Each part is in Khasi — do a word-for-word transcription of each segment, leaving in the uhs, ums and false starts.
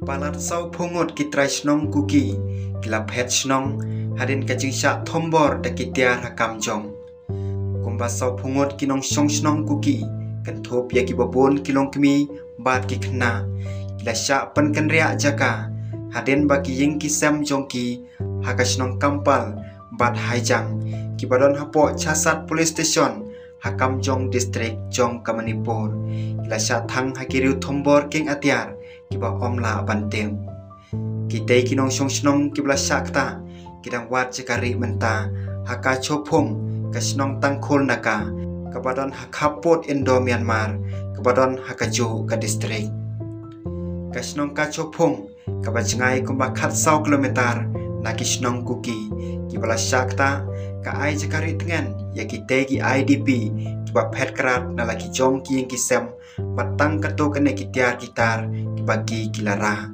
Palat saw phew ngut ki trai shnong Kuki ki la phet shnong hadien ka jingshah thombor da ki tiar ha Kamjong. Kumba saw phew ngut ki nongshong shnong Kuki, kynthup ïa kiba bun ki longkmie bad ki khynnah, ki la shah pynkynriah jaka hadien ba ki ïing ki sem jong ki ha ka shnong Kampal bad Haijang, kiba don hapoh Chassad Police Station ha Kamjong District jong ka Manipur, ki la shah thang ha ki riew thombor kieng atiar kiba ym lah ban tip. Kitei ki nongshong shnong kiba la shah ktah ki dang wad jaka rieh mynta ha Kachophung, ka shnong Tangkhul Naka, kaba don ha khappud Indo-Myanmar, kaba don ha kajuh ka district. Ka shnong Kachophung, kaba jngai kumba khatsaw kilometer na ki shnong Kuki, kiba la shah ktah, ka ai jaka rieh tngen ïa kitei ki I D P kiba phet krad na la ki jong ki ïing ki sem, bad tang katto katne ki tiar ki tar kiba ki ki la rah.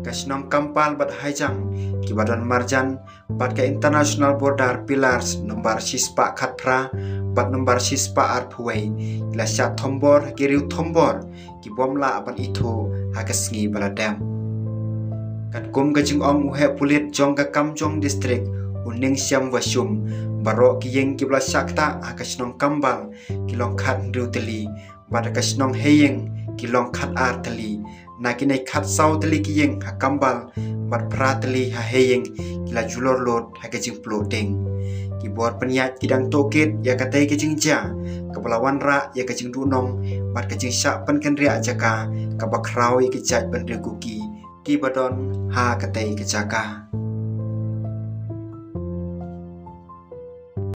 Ka shnong Kampal bad Haijang, kiba don marjan bad ka International Border Pillars nombar shispah khatphra bad nombar shispah arphew wei, ki la shah thombor ha ki riew thombor kiba ym lah ban ithuh ha ka sngi ba la dep. Katkum ka jingong u heh pulit jong ka Kamjong District, u Ningshiam Washum, baroh ki ïing kiba la shah ktah ha ka shnong Kampal ki long khathynriew tylli, bad ka shnong Heying ki long khatar tylli. Na kine khatsaw tylli ki ïing ha Kampal bad phra tylli ha Heying, ki la julor lut ha ka jingpluh ding. Ki bor pynïaid ki dang tohkit ïa katei ka jingjia, kaba la wanrah ïa ka jingduhnong bad ka jingshah pynkynriah jaka kaba khraw ïa ki jaitbynriew Kuki kiba don ha katei ka jaka.